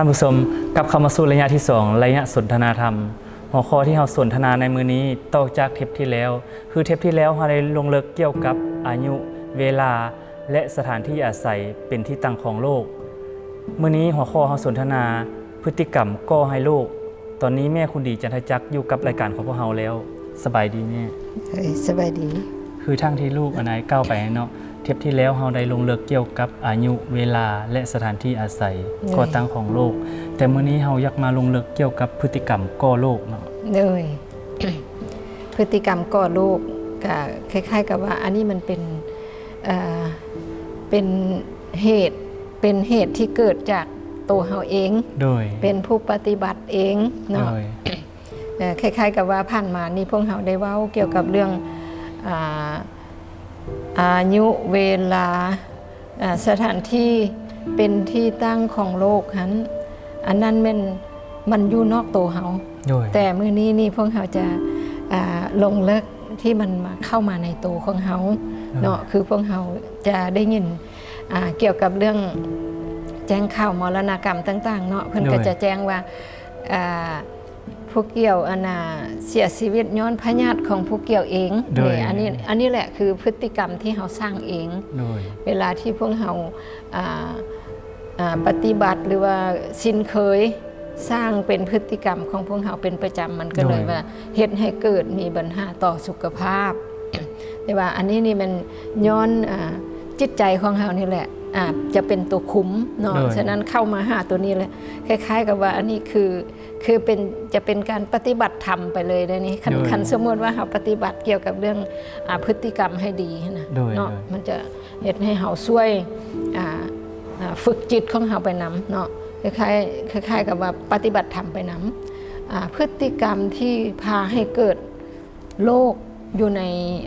ທ່ານຜູ້ຊົມ ກັບເຂົ້າມາສູ່ໄລຍະທີສອງ ໄລຍະສົນທະນາທຳ. ຫົວຂໍ້ທີ່ເຮົາສົນທະນາໃນມື້ນີ້ ຕໍ່ຈາກເທບທີ່ແລ້ວ ຄືເທບທີ່ແລ້ວເຮົາໄດ້ລົງເລິກກ່ຽວກັບອາຍຸ, ເວລາ ແລະ ສະຖານທີ່ອາໄສເປັນທີ່ຕັ້ງຂອງໂລກ. ມື້ນີ້ຫົວຂໍ້ເຮົາສົນທະນາ ພຶດຕິກຳກໍ່ໃຫ້ໂລກ. ຕອນນີ້ແມ່ຄຸນດີ ຈັນທະຈັກ ຢູ່ກັບລາຍການຂອງພວກເຮົາແລ້ວ. ສະບາຍດີແມ່. ເອີຍ ສະບາຍດີ. ຄືທັງທີ່ລູກອານາຍກ່າວໄປເນາະ, ເທບທີ່ແລ້ວເຮົາໄດ້ລົງເລິກກ່ຽວກັບອາຍຸ, ເວລາ ແລະ ສະຖານທີ່ອາໄສ, ໂດຍ ກໍ່ຕັ້ງຂອງໂລກ. ແຕ່ມື້ນີ້ເຮົາຢາກມາລົງເລິກກ່ຽວກັບພຶດຕິກຳກໍ່ໂລກເນາະ. ໂດຍ ພຶດຕິກຳກໍ່ໂລກ ກະຄ້າຍໆກັບວ່າ ອັນນີ້ມັນເປັນ ເອີ ເປັນເຫດ ເປັນເຫດທີ່ເກີດຈາກໂຕເຮົາເອງ, ໂດຍ ເປັນຜູ້ປະຕິບັດເອງເນາະ. ໂດຍ ເອີ ຄ້າຍໆກັບວ່າຜ່ານມານີ້ພວກເຮົາໄດ້ເວົ້າກ່ຽວກັບເລື່ອງ ອາ ອາຍຸ, ເວລາ, ອາ ສະຖານທີ່ເປັນທີ່ຕັ້ງຂອງໂລກຫັ້ນ, ອັນນັ້ນແມ່ນມັນຢູ່ນອກໂຕເຮົາ. ໂດຍ ແຕ່ມື້ນີ້ນີ້ພວກເຮົາຈະ ອາ ລົງເລິກທີ່ມັນມາ ເຂົ້າມາໃນໂຕຂອງເຮົາ ໂດຍ ເນາະ, ຄືພວກເຮົາຈະໄດ້ຍິນ ອາ ກ່ຽວກັບເລື່ອງແຈ້ງຂ່າວມໍລະນະກຳຕ່າງໆເນາະ, ເພິ່ນ ໂດຍ ກໍຈະແຈ້ງວ່າ ອາ ຜູ້ກ່ຽວອັນນ່າເສຍຊີວິດຍ້ອນພະຍາດຂອງຜູ້ກ່ຽວເອງ. ໂດຍ ນີ້ ອັນນີ້ ອັນນີ້ແຫຼະຄືພຶດຕິກຳທີ່ເຮົາສ້າງເອງ. ໂດຍ ເວລາທີ່ພວກເຮົາ ອາ ອາ ປະຕິບັດ ຫຼືວ່າຊິນເຄີຍສ້າງເປັນພຶດຕິກຳຂອງພວກເຮົາເປັນປະຈຳ, ມັນກໍເລີຍ ໂດຍ ວ່າເຮັດໃຫ້ເກີດມີບັນຫາຕໍ່ສຸຂະພາບ. ແຕ່ວ່າອັນນີ້ນີ້ແມ່ນຍ້ອນ ອາ ຈິດໃຈຂອງເຮົານີ້ແຫຼະ ອາ ຈະເປັນຕົວຄຸມເນາະ. ໂດຍ ສະນັ້ນເຂົ້າມາຫາຕົວນີ້ແຫຼະ ຄ້າຍໆກັບວ່າອັນນີ້ຄື ຄືເປັນ ຈະເປັນການປະຕິບັດທຳໄປເລີຍເດ້ນີ້. ຄັນ ໂດຍ ຄັນສົມມຸດວ່າເຮົາປະຕິບັດກ່ຽວກັບເລື່ອງ ອາ ພຶດຕິກຳໃຫ້ດີຫັ້ນນະ ໂດຍ ເນາະ ໂດຍ ມັນຈະເຮັດໃຫ້ເຮົາຊ່ວຍ ອາ ອາ ຝຶກຈິດຂອງເຮົາໄປນຳເນາະ. ຄ້າຍໆ ຄ້າຍໆກັບວ່າປະຕິບັດທຳໄປນຳ. ອາ ພຶດຕິກຳທີ່ພາໃຫ້ເກີດໂລກຢູ່ໃນ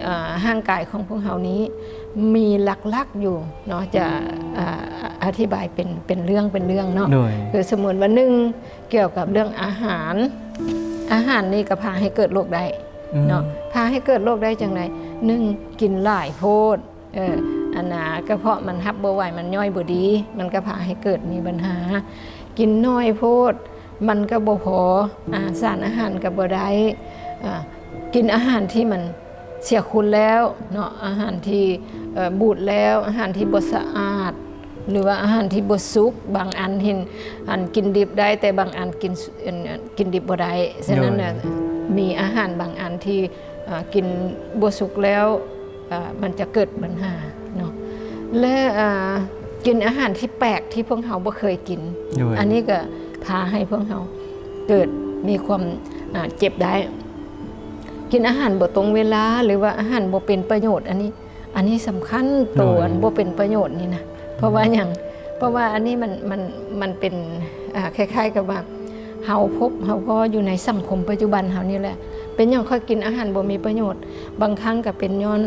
ອາ ຮ່າງກາຍຂອງພວກເຮົານີ້ ມີຫຼັກໆຢູ່ເນາະ ຈະ ອາ ອະທິບາຍເປັນ ເປັນເລື່ອງເປັນເລື່ອງເນາະ. ໂດຍ ຄືສົມມຸດວ່າ ໜຶ່ງ ກ່ຽວກັບເລື່ອງອາຫານ, ອາຫານນີ້ກໍພາໃຫ້ເກີດໂລກໄດ້ ອືມ ເນາະ. ພາໃຫ້ເກີດໂລກໄດ້ຈັ່ງໃດ? ໜຶ່ງ ກິນຫຼາຍໂພດ ເອີ ອັນນ່າ ກະເພາະມັນຮັບບໍ່ໄຫວ ມັນຍ່ອຍບໍ່ດີ ມັນກໍພາໃຫ້ເກີດມີບັນຫາ. ກິນໜ້ອຍໂພດ ມັນກໍບໍ່ພໍ ອາ ສານອາຫານກໍບໍ່ໄດ້. ອາ ກິນອາຫານທີ່ມັນ ເສຍຄຸນແລ້ວເນາະ, ອາຫານທີ່ ເອີ ບູດແລ້ວ, ອາຫານທີ່ບໍ່ສະອາດ ຫຼືວ່າອາຫານທີ່ບໍ່ສຸກ, ບາງອັນເຫັນ ອັນ ກິນດິບໄດ້ ແຕ່ບາງອັນກິນ ອັນ ອັນ ກິນດິບບໍ່ໄດ້. ສະນັ້ນ ໂດຍ ນະ ມີອາຫານບາງອັນທີ່ ເອີ ກິນບໍ່ສຸກແລ້ວ ເອີ ມັນຈະເກີດບັນຫາເນາະ. ແລະ ເອີ ກິນອາຫານທີ່ແປກທີ່ພວກເຮົາບໍ່ເຄີຍກິນ ໂດຍ ອັນນີ້ກໍພາໃຫ້ພວກເຮົາເກີດມີຄວາມ ອາ ເຈັບໄດ້. ກິນອາຫານບໍ່ຕົງເວລາ ຫຼືວ່າອາຫານບໍ່ເປັນປະໂຫຍດ ອັນນີ້ ອັນນີ້ສຳຄັນ ໂຕ ໂດຍ ອັນບໍ່ເປັນປະໂຫຍດນີ້ນະ. ເພາະວ່າຫຍັງ? ເພາະວ່າອັນນີ້ມັນ ມັນ ມັນເປັນ ອາ ຄ້າຍໆກັບວ່າເຮົາພົບເຮົາພໍ້ຢູ່ໃນສັງຄົມປັດຈຸບັນເຮົານີ້ແຫຼະ. ເປັນຫຍັງຂ້ອຍກິນອາຫານບໍ່ມີປະໂຫຍດ? ບາງຄັ້ງກໍເປັນຍ້ອນ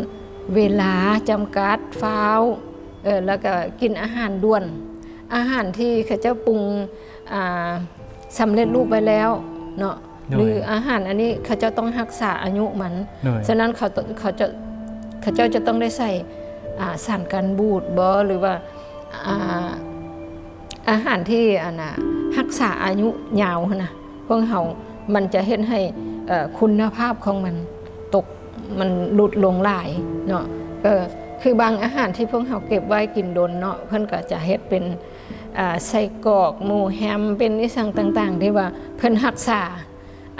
ເວລາຈຳກັດ ຟ້າວ ເອີ ແລ້ວກໍກິນອາຫານດ່ວນ ອາຫານທີ່ເຂົາເຈົ້າປຸງ ອ່າ ສຳເລັດຮູບໄວ້ແລ້ວເນາະ ໂດຍ ຫຼືອາຫານອັນນີ້ເຂົາເຈົ້າຕ້ອງຮັກສາອາຍຸມັນ ໂດຍ ສະນັ້ນເຂົາ ເຂົາຈະ ເຂົາເຈົ້າຈະຕ້ອງໄດ້ໃສ່ ອ່າ ສານກັນບູດບໍ ຫຼືວ່າ ອ່າ ອາຫານທີ່ ອັນນ່າ ຮັກສາອາຍຸຍາວຫັ້ນນະ ພວກເຮົາ ມັນຈະເຮັດໃຫ້ ເອີ ຄຸນນະພາບຂອງມັນຕົກ ມັນຫຼຸດລົງຫຼາຍເນາະ. ເອີ ຄືບາງອາຫານທີ່ພວກເຮົາເກັບໄວ້ກິນດົນເນາະ ເພິ່ນກໍຈະເຮັດເປັນ ອ່າ ໄສ້ກອກ ໝູແຮມ ເປັນອີ່ສັງຕ່າງໆ ທີ່ວ່າເພິ່ນຮັກສາ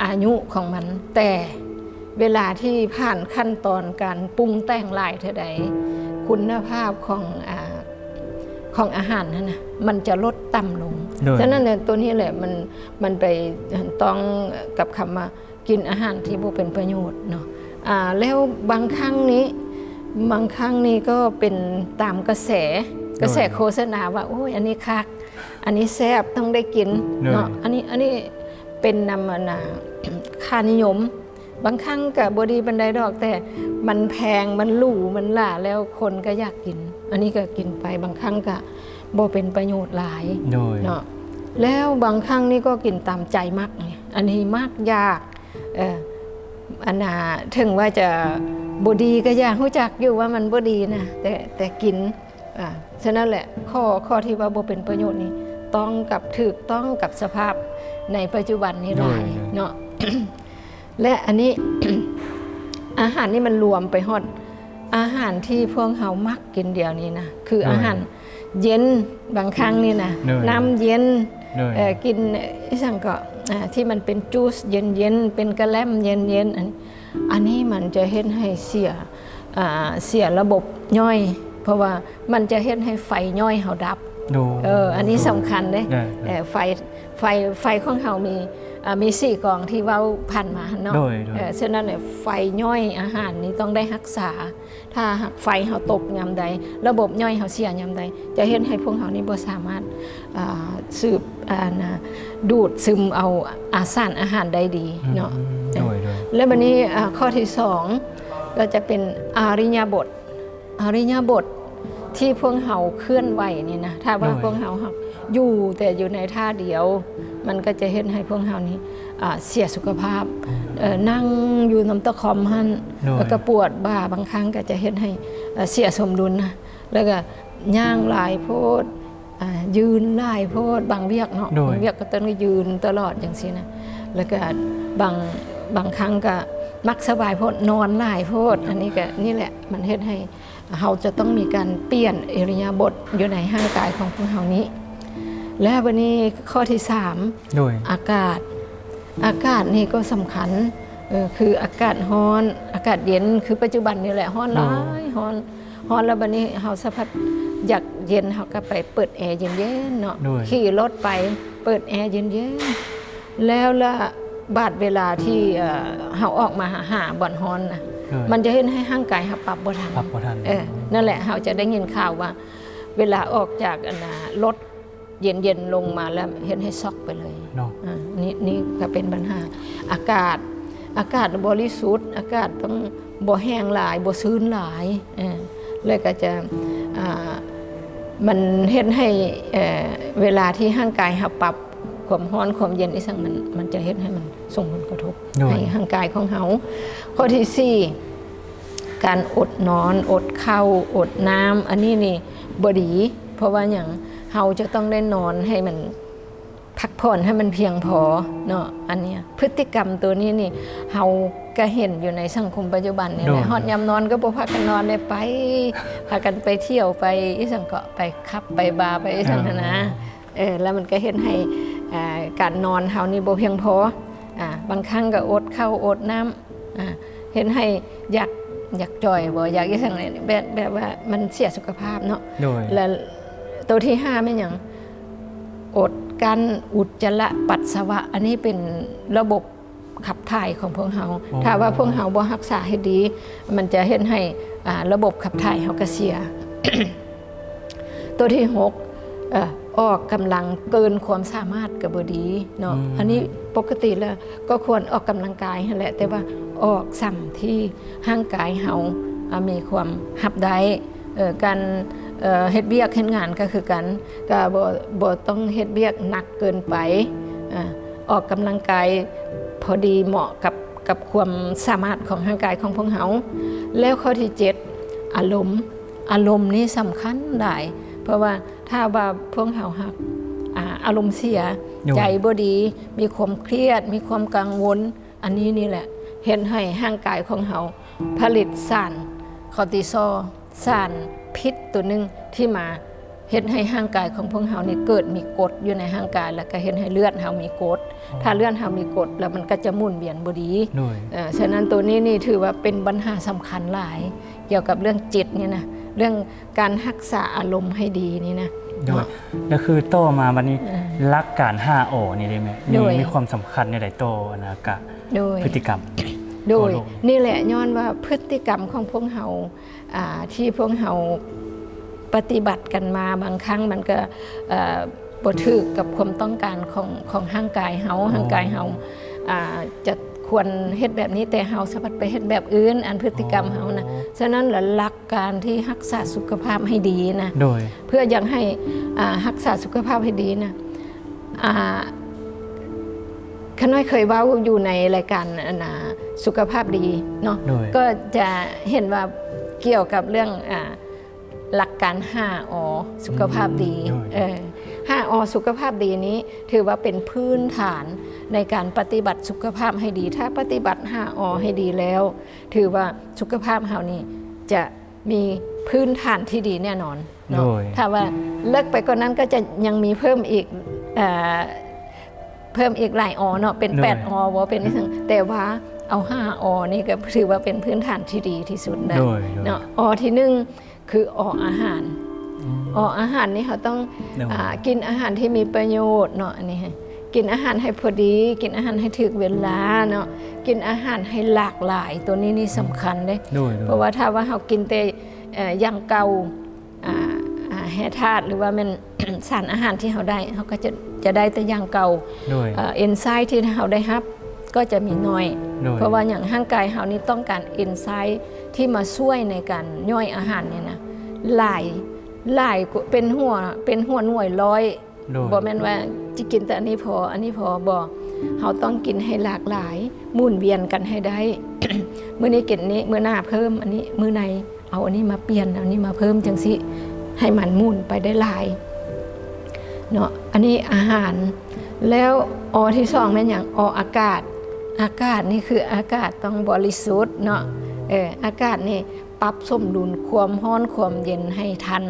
ອາຍຸຂອງມັນ, ແຕ່ເວລາທີ່ຜ່ານຂັ້ນຕອນການປຸງແຕ່ງຫຼາຍເທື່ອໃດ ຄຸນນະພາບຂອງ ອ່າ ຂອງອາຫານຫັ້ນນະ ມັນຈະລົດຕ່ຳລົງ. ໂດຍ ສະນັ້ນແຫຼະ ໂຕນີ້ແຫຼະ ມັນ ມັນໄປຕ້ອງກັບຄຳວ່າ ກິນອາຫານທີ່ບໍ່ເປັນປະໂຫຍດເນາະ. ອາ ແລ້ວບາງຄັ້ງນີ້ ບາງຄັ້ງນີ້ກໍເປັນຕາມກະແສ ໂດຍ ກະແສໂຄສະນາວ່າ ໂອ້ຍ ອັນນີ້ຄັກ ອັນນີ້ແຊບ ຕ້ອງໄດ້ກິນ ໂດຍ ເນາະ. ອັນນີ້ ອັນນີ້ເປັນນຳ ອັນນ່າ ຄ່ານິຍົມ ບາງຄັ້ງກໍບໍ່ດີປານໃດດອກ ແຕ່ມັນແພງ ມັນຫຼູ ມັນຫຼາ ແລ້ວຄົນກໍຢາກກິນ ອັນນີ້ກໍກິນໄປ ບາງຄັ້ງກໍບໍ່ເປັນປະໂຫຍດຫຼາຍ ໂດຍ ເນາະ. ແລ້ວບາງຄັ້ງນີ້ກໍກິນຕາມໃຈມັກ ອັນນີ້ມັກຢາກ ເອີ ອັນນ່າ ເຖິງວ່າຈະບໍ່ດີກໍຢ່າ ຮູ້ຈັກຢູ່ວ່າມັນບໍ່ດີນະ ແຕ່ ແຕ່ກິນ. ອາ ສະນັ້ນແຫຼະ ຂໍ້ ຂໍ້ທີ່ວ່າບໍ່ເປັນປະໂຫຍດນີ້ ຕ້ອງກັບ ຖືກຕ້ອງກັບສະພາບໃນປັດຈຸບັນນີ້ຫຼາຍ ໂດຍ ໂດຍ ເນາະ ແລະ ອັນນີ້ ອາຫານນີ້ມັນລວມໄປຮອດອາຫານທີ່ພວກເຮົາມັກກິນດຽວນີ້ນະ ຄື ໂດຍ ອາຫານເຢັນ ບາງຄັ້ງນີ້ນະ ໂດຍ ນ້ຳເຢັນ ໂດຍ ເອີ ກິນອີ່ຫຍັງກໍ ອ່າ ທີ່ມັນເປັນຈູສເຢັນໆ ເປັນກະແລັມເຢັນໆ ອັນ ອັນນີ້ມັນຈະເຮັດໃຫ້ເສຍ ອ່າ ເສຍລະບົບຍ່ອຍ ເພາະວ່າມັນຈະເຮັດໃຫ້ໄຟຍ່ອຍເຮົາດັບ ໂດຍ ເອີ ອັນນີ້ສຳຄັນເດ້ ໂດຍ ເອີ ໄຟ ໄຟ ໄຟຂອງເຮົາມີ ອ່າ ມີສີ່ກອງທີ່ເວົ້າຜ່ານມາຫັ້ນເນາະ ໂດຍ ໂດຍ ເອີ ສະນັ້ນແຫຼະ ໄຟຍ່ອຍອາຫານນີ້ຕ້ອງໄດ້ຮັກສາ ຖ້າຫາກໄຟເຮົາຕົກຍາມໃດ ລະບົບຍ່ອຍເຮົາເສຍຍາມໃດ ຈະເຮັດໃຫ້ພວກເຮົານີ້ບໍ່ສາມາດ ອ່າ ສືບ ອ່າ ນະ ດູດຊຶມເອົາອາ ສານອາຫານໄດ້ດີເນາະ ອືມ ໂດຍ ໂດຍ ແລ້ວບັດນີ້ ອ່າ ຂໍ້ທີສອງ ກໍຈະເປັນອິລິຍາບົດ ອິລິຍາບົດທີ່ພວກເຮົາເຄື່ອນໄຫວນີ້ນະ ຖ້າວ່າ ໂດຍ ພວກເຮົາຫາກຢູ່ແຕ່ຢູ່ໃນທ່າດຽວ ມັນກໍຈະເຮັດໃຫ້ພວກເຮົານີ້ ອ່າ ເສຍສຸຂະພາບ ອືມ ເອີ ນັ່ງຢູ່ນຳຕະຄອມຫັ້ນ ໂດຍ ແລ້ວກໍປວດບ່າ ບາງຄັ້ງກໍຈະເຮັດໃຫ້ ເອີ ເສຍສົມດຸນນະ ແລ້ວກໍຍ່າງຫຼາຍໂພດ ອ່າ ຢືນຫຼາຍໂພດ ບາງວຽກເນາະ ໂດຍ ບາງວຽກກໍຕ້ອງໄດ້ຢືນຕະຫຼອດຈັ່ງຊີ້ນະ ແລ້ວກໍບາງ ບາງຄັ້ງກໍມັກສະບາຍໂພດ ນອນຫຼາຍໂພດ ອັນນີ້ກໍ ນີ້ແຫຼະ ມັນເຮັດໃຫ້ເຮົາຈະຕ້ອງມີການປ່ຽນອິລິຍາບົດຢູ່ໃນຮ່າງກາຍຂອງພວກເຮົານີ້ ແລ້ວບັດນີ້ຂໍ້ທີສາມ ໂດຍ ອາກາດ ອາກາດນີ້ກໍສຳຄັນ ເອີ ຄືອາກາດຮ້ອນ ອາກາດເຢັນ ຄືປັດຈຸບັນນີ້ແຫຼະ ຮ້ອນຫຼາຍ ໂດຍ ຮ້ອນ ຮ້ອນແລ້ວບັດນີ້ເຮົາສະພັດຢາກເຢັນ ເຮົາກໍໄປເປີດແອເຢັນໆເນາະ ໂດຍ ຂີ່ລົດໄປເປີດແອເຢັນໆ ແລ້ວລະບາດເວລາທີ່ ເອີ ເຮົາອອກມາຫາ ຫາບ່ອນຮ້ອນນະ ໂດຍ ມັນຈະເຮັດໃຫ້ຮ່າງກາຍເຮົາປັບບໍ່ທັນ ປັບບໍ່ທັນ ເອີ ນັ້ນແຫຼະ ເຮົາຈະໄດ້ຍິນຂ່າວວ່າ ເວລາອອກຈາກ ອັນນາ ລົດ ເຢັນໆລົງມາແລ້ວເຮັດໃຫ້ຊັອກໄປເລີຍເນາະ ອ່າ ນີ້ ນີ້ກໍເປັນບັນຫາ ອາກາດ ອາກາດບໍລິສຸດ ອາກາດຕ້ອງບໍ່ແຫ້ງຫຼາຍ ບໍ່ຊື້ນຫຼາຍ ເອີ ແລ້ວກໍຈະ ອ່າ ມັນເຮັດໃຫ້ ເອີ ເວລາທີ່ຮ່າງກາຍເຮົາປັບຄວາມຮ້ອນຄວາມເຢັນອີ່ຫຍັງ ມັນ ມັນຈະເຮັດໃຫ້ມັນສົ່ງຜົນກະທົບ ໂດຍ ໃຫ້ຮ່າງກາຍຂອງເຮົາ ຂໍ້ທີສີ່ ການອົດນອນ ອົດເຂົ້າ ອົດນ້ຳ ອັນນີ້ນີ້ບໍ່ດີ ເພາະວ່າຫຍັງ ເຮົາຈະຕ້ອງໄດ້ນອນໃຫ້ມັນ ພັກຜ່ອນໃຫ້ມັນພຽງພໍເນາະ ອັນເນີ້ຍ ພຶດຕິກຳໂຕນີ້ນີ້ ເຮົາກະເຫັນຢູ່ໃນສັງຄົມປັດຈຸບັນນີ້ແຫຼະ ໂດຍ ຮອດຍາມນອນກໍບໍ່ພາກັນນອນເດ້ ໄປ ພາກັນໄປທ່ຽວ ໄປອີ່ຫຍັງເກາະ ໄປຜັບ ໄປບາ ໄປອີ່ຫຍັງຫັ້ນນະ ເອີ ເອີ ແລ້ວມັນກໍເຮັດໃຫ້ ອ່າ ການນອນເຮົານີ້ບໍ່ພຽງພໍ ອ່າ ບາງຄັ້ງກໍອົດເຂົ້າອົດນ້ຳ ອ່າ ເຮັດໃຫ້ຢາກ ຢາກຈ່ອຍບໍ ຢາກອີ່ຫຍັງນີ້ ແບບ ແບບວ່າມັນເສຍສຸຂະພາບເນາະ ໂດຍ ແລະ ໂຕທີຫ້າແມ່ນຫຍັງ ອົດກັ້ນອຸດຈະລະປັດສະວະ ອັນນີ້ເປັນລະບົບຂັບຖ່າຍຂອງພວກເຮົາ ອໍ ຖ້າວ່າພວກເຮົາບໍ່ຮັກສາໃຫ້ດີ ມັນຈະເຮັດໃຫ້ ອ່າ ລະບົບຂັບຖ່າຍເຮົາກໍເສຍ ໂຕທີຫົກ ເອີ ອອກກຳລັງເກີນຄວາມສາມາດກໍບໍ່ດີເນາະ ອືມ ອັນນີ້ປົກກະຕິແລ້ວກໍຄວນອອກກຳລັງກາຍຫັ້ນແຫຼະ ແຕ່ວ່າອອກສ່ຳທີ່ຮ່າງກາຍເຮົາ ອ່າ ມີຄວາມຮັບໄດ້ ເອີ ການ ເອີ ເຮັດວຽກເຮັດງານກໍຄືກັນ ກໍບໍ່ ບໍ່ຕ້ອງເຮັດວຽກໜັກເກີນໄປ ອາ ອອກກຳລັງກາຍພໍດີເໝາະກັບ ກັບຄວາມສາມາດຂອງຮ່າງກາຍຂອງພວກເຮົາ ແລ້ວຂໍ້ທີເຈັດ ອາລົມ ອາລົມນີ້ສຳຄັນຫຼາຍ ເພາະວ່າຖ້າວ່າພວກເຮົາຫາກ ອາ ອາລົມເສຍ ໂດຍ ໃຈບໍ່ດີ ມີຄວາມຄຽດ ມີຄວາມກັງວົນ ອັນນີ້ນີ້ແຫຼະ ເຮັດໃຫ້ຮ່າງກາຍຂອງເຮົາຜະລິດສານຄໍຕີຊອລ ສານພິດໂຕໜຶ່ງທີ່ມາ ເຮັດໃຫ້ຮ່າງກາຍຂອງພວກເຮົານີ້ເກີດມີກົດຢູ່ໃນຮ່າງກາຍ ແລ້ວກໍເຮັດໃຫ້ເລືອດເຮົາມີກົດ ອໍ ຖ້າເລືອດເຮົາມີກົດແລ້ວມັນກໍຈະໝູນວຽນບໍ່ດີ ໂດຍ ເອີ ສະນັ້ນໂຕນີ້ນີ້ຖືວ່າເປັນບັນຫາສຳຄັນຫຼາຍ ກ່ຽວກັບເລື່ອງຈິດນີ້ນະ ເລື່ອງການຮັກສາອາລົມໃຫ້ດີນີ້ນະ ໂດຍ ເນາະ ແລ້ວຄືຕໍ່ມາບັດນີ້ ເອີ ຫຼັກການຫ້າ ອໍ ນີ້ເດ້ແມ່ ໂດຍ ມີ ມີຄວາມສຳຄັນແນວໃດຕໍ່ ອັນນາ ກະ ໂດຍ ພຶດຕິກຳ ໂດຍ ນີ້ແຫຼະ ຍ້ອນວ່າພຶດຕິກຳຂອງພວກເຮົາ ອ່າ ທີ່ພວກເຮົາປະຕິບັດກັນມາ ບາງຄັ້ງມັນກໍ ເອີ ບໍ່ຖືກກັບຄວາມຕ້ອງການຂອງ ຂອງຮ່າງກາຍເຮົາ ອໍ ຮ່າງກາຍເຮົາ ອ່າ ຈະຄວນເຮັດແບບນີ້ ແຕ່ເຮົາສະພັດໄປເຮັດແບບອື່ນ ອັນພຶດຕິກຳເຮົານະ ອໍ ສະນັ້ນລະ ຫຼັກການທີ່ຮັກສາສຸຂະພາບໃຫ້ດີນະ ໂດຍ ເພື່ອຢາກໃຫ້ ອ່າ ຮັກສາສຸຂະພາບໃຫ້ດີນະ ອ່າ ຂ້ານ້ອຍເຄີຍເວົ້າຢູ່ໃນລາຍການ ອັນນາ ສຸຂະພາບດີເນາະ ໂດຍ ກໍຈະເຫັນວ່າກ່ຽວກັບເລື່ອງ ອ່າ ຫຼັກການຫ້າ ອໍ ສຸຂະພາບດີ ອືມ ໂດຍ ເອີ ຫ້າ ອໍ ສຸຂະພາບດີນີ້ ຖືວ່າເປັນພື້ນຖານໃນການປະຕິບັດສຸຂະພາບໃຫ້ດີ. ຖ້າປະຕິບັດ ຫ້າ ອໍ ໃຫ້ດີແລ້ວ ຖືວ່າສຸຂະພາບເຮົານີ້ຈະມີພື້ນຖານທີ່ດີແນ່ນອນເນາະ. ໂດຍ ຖ້າວ່າເລິກໄປກວ່ານັ້ນກໍຈະຍັງມີເພີ່ມອີກ ເອີ ເພີ່ມອີກຫຼາຍ ອໍ ເນາະ ເປັນ ໂດຍ ແປດ ອໍ ບໍ່ເປັນອີ່ຫຍັງ ແຕ່ວ່າເອົາ ຫ້າ ອໍ ນີ້ກໍຖືວ່າເປັນພື້ນຖານທີ່ດີທີ່ສຸດນະ ໂດຍ ໂດຍ ເນາະ. ອໍ ທີໜຶ່ງ ຄື ອໍ ອາຫານ. ອືມ ອໍ ອາຫານນີ້ເຮົາຕ້ອງ ໂດຍ ອາ ກິນອາຫານທີ່ມີປະໂຫຍດເນາະ ອັນນີ້ ກິນອາຫານໃຫ້ພໍດີ ກິນອາຫານໃຫ້ຖືກເວລາເນາະ ກິນອາຫານໃຫ້ຫຼາກຫຼາຍ. ໂຕນີ້ນີ້ສຳຄັນເດ້ ໂດຍ ໂດຍ ເພາະວ່າຖ້າວ່າເຮົາກິນແຕ່ ເອີ ຢ່າງເກົ່າ ອາ ອາ ແຮ່ທາດ ຫຼືວ່າແມ່ນ ສານອາຫານທີ່ເຮົາໄດ້ ເຮົາກໍຈະ ຈະໄດ້ແຕ່ຢ່າງເກົ່າ ໂດຍ ເອີ ເອັນໄຊທີ່ເຮົາໄດ້ຮັບກໍຈະມີໜ້ອຍ ໂດຍ ເພາະວ່າຫຍັງ? ຮ່າງກາຍເຮົານີ້ຕ້ອງການເອັນໄຊທີ່ມາຊ່ວຍໃນການຍ່ອຍອາຫານນີ້ນະ ຫຼາຍ ຫຼາຍກວ່າ ເປັນຫົວ ເປັນຫົວໜ່ວຍຮ້ອຍ ໂດຍ ບໍ່ແມ່ນວ່າຊິກິນແຕ່ອັນນີ້ພໍ ອັນນີ້ພໍ ບໍ່ ເຮົາຕ້ອງກິນໃຫ້ຫຼາກຫຼາຍ ໝູນວຽນກັນໃຫ້ໄດ້ ມື້ນີ້ກິນນີ້ ມື້ໜ້າເພີ່ມອັນນີ້ ມື້ໃນ ເອົາອັນນີ້ມາປ່ຽນ ເອົານີ້ມາເພີ່ມ ຈັ່ງຊີ້ ໃຫ້ມັນໝູນໄປໄດ້ຫຼາຍເນາະ. ອັນນີ້ອາຫານ. ແລ້ວ ອໍ ທີສອງ ແມ່ນຫຍັງ? ອໍ ອາກາດ. ອາກາດນີ້ຄືອາກາດຕ້ອງບໍລິສຸດເນາະ. ເອີ ອາກາດນີ້ປັບສົມດຸນຄວາມຮ້ອນຄວາມເຢັນໃຫ້ທັນ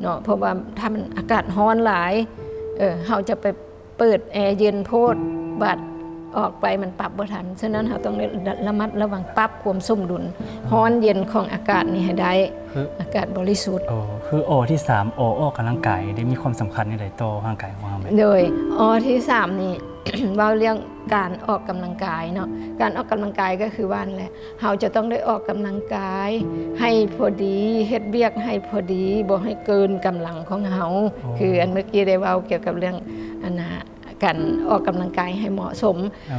ເນາະ ເພາະວ່າຖ້າມັນອາກາດຮ້ອນຫຼາຍ ເອີ ເຮົາຈະໄປ ເປີດແອເຢັນໂພດ ບາດອອກໄປມັນປັບບໍ່ທັນ. ສະນັ້ນເຮົາຕ້ອງໄດ້ລະມັດລະວັງ ປັບຄວາມສົມດຸນຮ້ອນເຢັນຂອງອາກາດນີ້ໃຫ້ໄດ້ ຄື ອາກາດບໍລິສຸດ. ອໍ ຄື ອໍ ທີສາມ ອໍ ອອກກຳລັງກາຍ ໄດ້ມີຄວາມສຳຄັນແນວໃດຕໍ່ຮ່າງກາຍຂອງເຮົາແມ່? ໂດຍ ອໍ ທີສາມນີ້ ເວົ້າເລື່ອງການອອກກຳລັງກາຍເນາະ. ການອອກກຳລັງກາຍກໍຄືວ່ານັ້ນແຫຼະ ເຮົາຈະຕ້ອງໄດ້ອອກກຳລັງກາຍໃຫ້ພໍດີ ເຮັດວຽກໃຫ້ພໍດີ ບໍ່ໃຫ້ເກີນກຳລັງຂອງເຮົາ. ອໍ ຄືອັນເມື່ອກີ້ໄດ້ເວົ້າກ່ຽວກັບເລື່ອງ ອັນນ່າ ການອອກກຳລັງກາຍໃຫ້ເໝາະສົມ ອໍ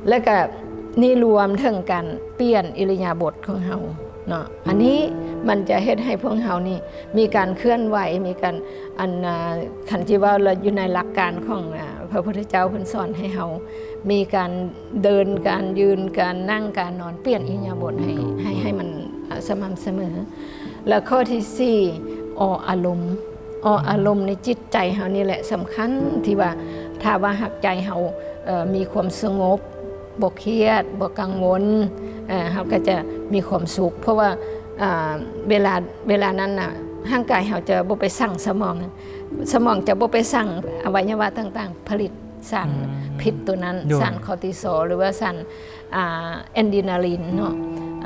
ແລ້ວກະນີ້ລວມເຖິງການປ່ຽນອິລິຍາບົດຂອງເຮົາເນາະ. ອັນນີ້ມັນຈະເຮັດໃຫ້ພວກເຮົານີ້ມີການເຄື່ອນໄຫວ ມີການ ອັນ ອາ ຄັນຊິເວົ້າລະ ຢູ່ໃນຫຼັກການຂອງ ອາ ພະພຸດທະເຈົ້າເພິ່ນສອນໃຫ້ເຮົາມີການເດີນ ການຢືນ ການນັ່ງ ການນອນ ປ່ຽນອິລິຍາບົດໃຫ້ ໂດຍ ໃຫ້ ໃຫ້ມັນ ອາ ສະໝ່ຳສະເໝີ. ແລ້ວຂໍ້ທີສີ່ ອໍ ອາລົມ. ອໍ ອາລົມໃນຈິດໃຈເຮົານີ້ແຫຼະສຳຄັນ ທີ່ວ່າຖ້າວ່າຫາກໃຈເຮົາ ເອີ ມີຄວາມສະຫງົບ ບໍ່ຄຽດ ບໍ່ກັງວົນ ເອີ ເຮົາກໍຈະມີຄວາມສຸກ ເພາະວ່າ ອາ ເວລາ ເວລານັ້ນນະ ຮ່າງກາຍເຮົາຈະບໍ່ໄປສັ່ງສະໝອງ ສະໝອງຈະບໍ່ໄປສັ່ງອະໄວຍະວະຕ່າງໆ ຜະລິດສານ ອືມ ພິດໂຕນັ້ນ ໂດຍ ສານຄໍຕິຊອລ ຫຼືວ່າສານ ອາ ແອນດຣີນາລີນເນາະ.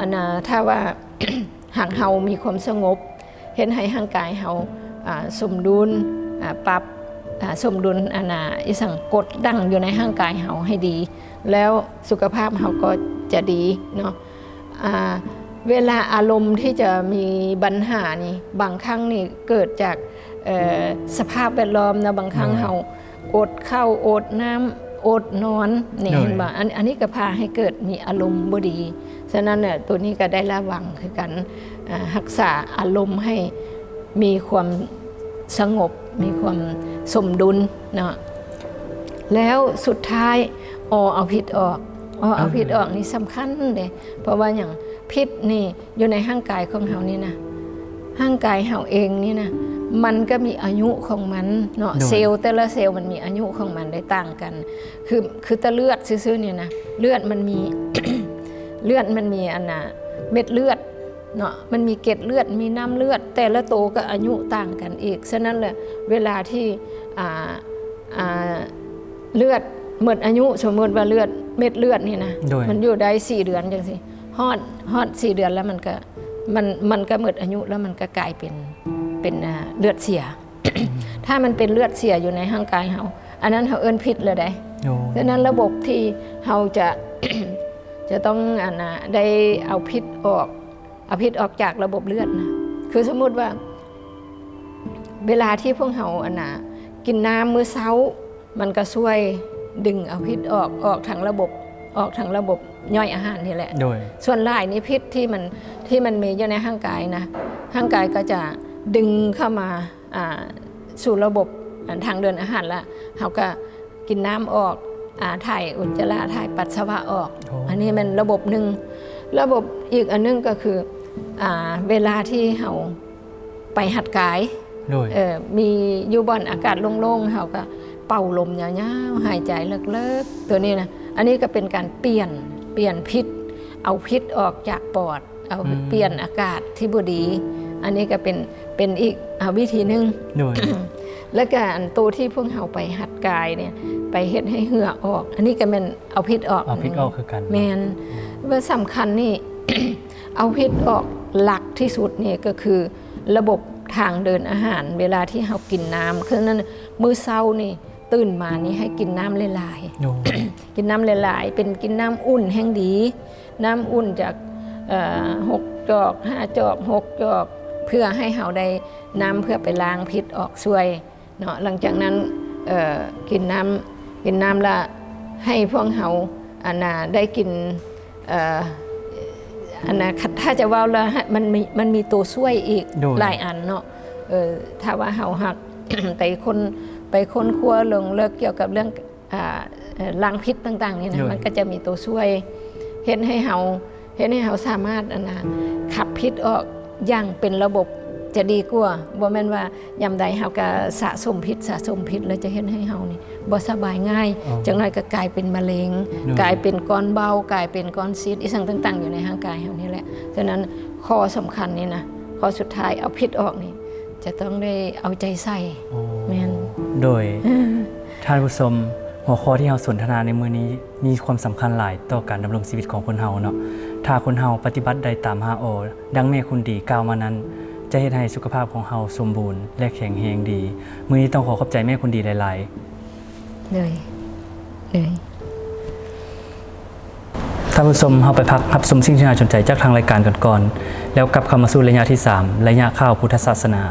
ອັນນ່າ ຖ້າວ່າ ຫາກເຮົາມີຄວາມສະຫງົບ ເຮັດໃຫ້ຮ່າງກາຍເຮົາ ອາ ສົມດຸນ ອາ ປັບ ອາ ສົມດຸນ ອັນນ່າ ອີສັງ ກົດດັງຢູ່ໃນຮ່າງກາຍເຮົາໃຫ້ດີ ແລ້ວສຸຂະພາບເຮົາກໍຈະດີເນາະ. ອາ ເວລາອາລົມທີ່ຈະມີບັນຫານີ້ ບາງຄັ້ງນີ້ເກີດຈາກ ເອີ ສະພາບແວດລ້ອມເນາະ. ບາງຄັ້ງ ໂດຍ ເຮົາ ອົດເຂົ້າ ອົດນ້ຳ ອົດນອນນີ້ ໂດຍ ເຫັນບໍ່? ອັນ ອັນນີ້ກໍພາໃຫ້ເກີດມີອາລົມບໍ່ດີ. ສະນັ້ນແຫຼະ ໂຕນີ້ກໍໄດ້ລະວັງຄືກັນ ອາ ຮັກສາອາລົມໃຫ້ມີຄວາມສະຫງົບ ມີຄວາມສົມດຸນເນາະ. ແລ້ວສຸດທ້າຍ ອໍ ເອົາພິດອອກ. ອໍ ເອົາ ເອົາ ພິດອອກນີ້ສຳຄັນເດ້ ເພາະວ່າຫຍັງ? ພິດນີ້ ຢູ່ໃນຮ່າງກາຍຂອງເຮົານີ້ນະ ຮ່າງກາຍເຮົາເອງນີ້ນະ ມັນກໍມີອາຍຸຂອງມັນເນາະ. ໂດຍ ເຊວແຕ່ລະເຊວມັນມີອາຍຸຂອງມັນໄດ້ຕ່າງກັນ. ຄື ຄືແຕ່ເລືອດຊື່ໆນີ້ນະ ເລືອດມັນມີ ເລືອດມັນມີ ອັນນ່າ ເມັດເລືອດເນາະ ມັນມີເກັດເລືອດ ມີນ້ຳເລືອດ ແຕ່ລະໂຕກໍອາຍຸຕ່າງກັນອີກ. ສະນັ້ນແຫຼະ ເວລາທີ່ ອາ ອາ ເລືອດໝົດອາຍຸ ສົມມຸດວ່າເລືອດ ເມັດເລືອດນີ້ນະ ໂດຍ ມັນຢູ່ໄດ້ສີ່ເດືອນຈັ່ງຊີ້ ຮອດ ຮອດສີ່ເດືອນແລ້ວມັນກະ ມັນ ມັນກະໝົດອາຍຸ ແລ້ວມັນກະກາຍເປັນ ເປັນ ອາ ເລືອດເສຍ. ຖ້າມັນເປັນເລືອດເສຍຢູ່ໃນຮ່າງກາຍເຮົາ ອັນນັ້ນເຮົາເອີ້ນພິດແລ້ວໃດ໋. ໂອ້ ສະນັ້ນລະບົບທີ່ເຮົາຈະ ຈະຕ້ອງ ອັນນ່າ ໄດ້ເອົາພິດອອກ ເອົາພິດອອກຈາກລະບົບເລືອດນະ ຄືສົມມຸດວ່າ ເວລາທີ່ພວກເຮົາ ອັນນ່າ ກິນນ້ຳມື້ເຊົ້າ ມັນກໍຊ່ວຍດຶງເອົາພິດອອກ ອອກທາງລະບົບ ອອກທາງລະບົບຍ່ອຍອາຫານນີ້ແຫຼະ. ໂດຍ ສ່ວນຫຼາຍນີ້ພິດທີ່ມັນ ທີ່ມັນມີຢູ່ໃນຮ່າງກາຍນະ ຮ່າງກາຍກໍຈະດຶງເຂົ້າມາ ອ່າ ສູ່ລະບົບ ອັນ ທາງເດີນອາຫານ ລະເຮົາກໍກິນນ້ຳອອກ ອ່າ ຖ່າຍອຸດຈະລະ ຖ່າຍປັດສະວະອອກ. ໂອ້ ອັນນີ້ແມ່ນລະບົບໜຶ່ງ. ລະບົບອີກອັນໜຶ່ງກໍຄື ອ່າ ເວລາທີ່ເຮົາໄປຮັດກາຍ ໂດຍ ເອີ ມີຢູ່ບ່ອນອາກາດໂລ່ງໆ ເຮົາກໍເປົ່າລົມຍາວໆ ຫາຍໃຈເລິກໆ ຕົວນີ້ນະ ອັນນີ້ກໍເປັນການປ່ຽນ ປ່ຽນພິດ ເອົາພິດອອກຈາກປອດ ເອົາ ອືມ ປ່ຽນອາກາດທີ່ບໍ່ດີ ອັນນີ້ກໍເປັນ ເປັນອີກ ອາ ວິທີໜຶ່ງ ໂດຍ ແລ້ວກໍອັນໂຕທີ່ພວກເຮົາໄປຫັດກາຍນີ້ ໄປເຮັດໃຫ້ເຫື່ອອອກ ອັນນີ້ກໍແມ່ນເອົາພິດອອກ ເອົາພິດອອກຄືກັນ ແມ່ນ ອືມ ວ່າສຳຄັນນີ້ ເອົາພິດອອກ ຫຼັກທີ່ສຸດນີ້ກໍຄືລະບົບທາງເດີນອາຫານ ເວລາທີ່ເຮົາກິນນ້ຳ ຄືນັ້ນ ມື້ເຊົ້ານີ້ຕື່ນມານີ້ໃຫ້ກິນນ້ຳຫຼາຍໆ ໂອ້ ກິນນ້ຳຫຼາຍໆ ເປັນກິນນ້ຳອຸ່ນແຮ່ງດີ ນ້ຳອຸ່ນຈາກ ເອີ ຫົກຈອກ ຫ້າຈອກ ຫົກຈອກ ເພື່ອໃຫ້ເຮົາໄດ້ນ້ຳເພື່ອໄປລ້າງພິດອອກຊ່ວຍເນາະ ຫຼັງຈາກນັ້ນ ເອີ ກິນນ້ຳ ກິນນ້ຳລະໃຫ້ພວກເຮົາ ອັນນ່າ ໄດ້ກິນ ເອີ ອັນນ່າ ຄັນ ຖ້າຈະເວົ້າລະ ມັນມີ ມັນມີໂຕຊ່ວຍອີກ ໂດຍ ຫຼາຍອັນເນາະ ເອີ ຖ້າວ່າເຮົາຫາກ ໄປຄົ້ນ ໄປຄົ້ນຄວ້າລົງເລິກກ່ຽວກັບເລື່ອງ ອາ ເອີ ລ້າງພິດຕ່າງໆນີ້ນະ ໂດຍ ມັນກໍຈະມີໂຕຊ່ວຍ ເຮັດໃຫ້ເຮົາ ເຮັດໃຫ້ເຮົາສາມາດ ອັນນ່າ ຂັບພິດອອກຢ່າງເປັນລະບົບຈະດີກວ່າ ບໍ່ແມ່ນວ່າຍາມໃດເຮົາກໍສະສົມພິດ ສະສົມພິດ ແລ້ວຈະເຮັດໃຫ້ເຮົານີ້ບໍ່ສະບາຍງ່າຍ ອໍ ຈັກໜ້ອຍກໍກາຍເປັນມະເລັງ ໂດຍ ກາຍເປັນກ້ອນເບົາ ກາຍເປັນກ້ອນຊີດ ອີ່ຫຍັງຕ່າງໆ ຢູ່ໃນຮ່າງກາຍເຮົານີ້ແຫຼະ. ສະນັ້ນ ຂໍ້ສຳຄັນນີ້ນະ ຂໍ້ສຸດທ້າຍເອົາພິດອອກນີ້ ຈະຕ້ອງໄດ້ເອົາໃຈໃສ່. ອໍ ແມ່ນ ໂດຍ ທ່ານຜູ້ຊົມ ຫົວຂໍ້ທີ່ເຮົາສົນທະນາໃນມື້ນີ້ ມີຄວາມສຳຄັນຫຼາຍຕໍ່ການດຳລົງຊີວິດຂອງຄົນເຮົາເນາະ. ຖ້າຄົນເຮົາປະຕິບັດໄດ້ຕາມຫ້າ ອໍ ດັ່ງແມ່ຄຸນດີກ່າວມານັ້ນ ຈະເຮັດໃຫ້ສຸຂະພາບຂອງເຮົາສົມບູນ ແລະ ແຂງແຮງດີ. ມື້ນີ້ຕ້ອງຂໍຂອບໃຈແມ່ຄຸນດີຫຼາຍໆ. ໂດຍ ໂດຍ. ທ່ານຜູ້ຊົມ ເຮົາໄປພັກຮັບຊົມສິ່ງທີ່ໜ້າສົນໃຈຈາກທາງລາຍການກັນກ່ອນ ແລ້ວກັບເຂົ້າມາສູ່ໄລຍະທີສາມ ໄລຍະຂ່າວພຸດທະສາສະໜາ.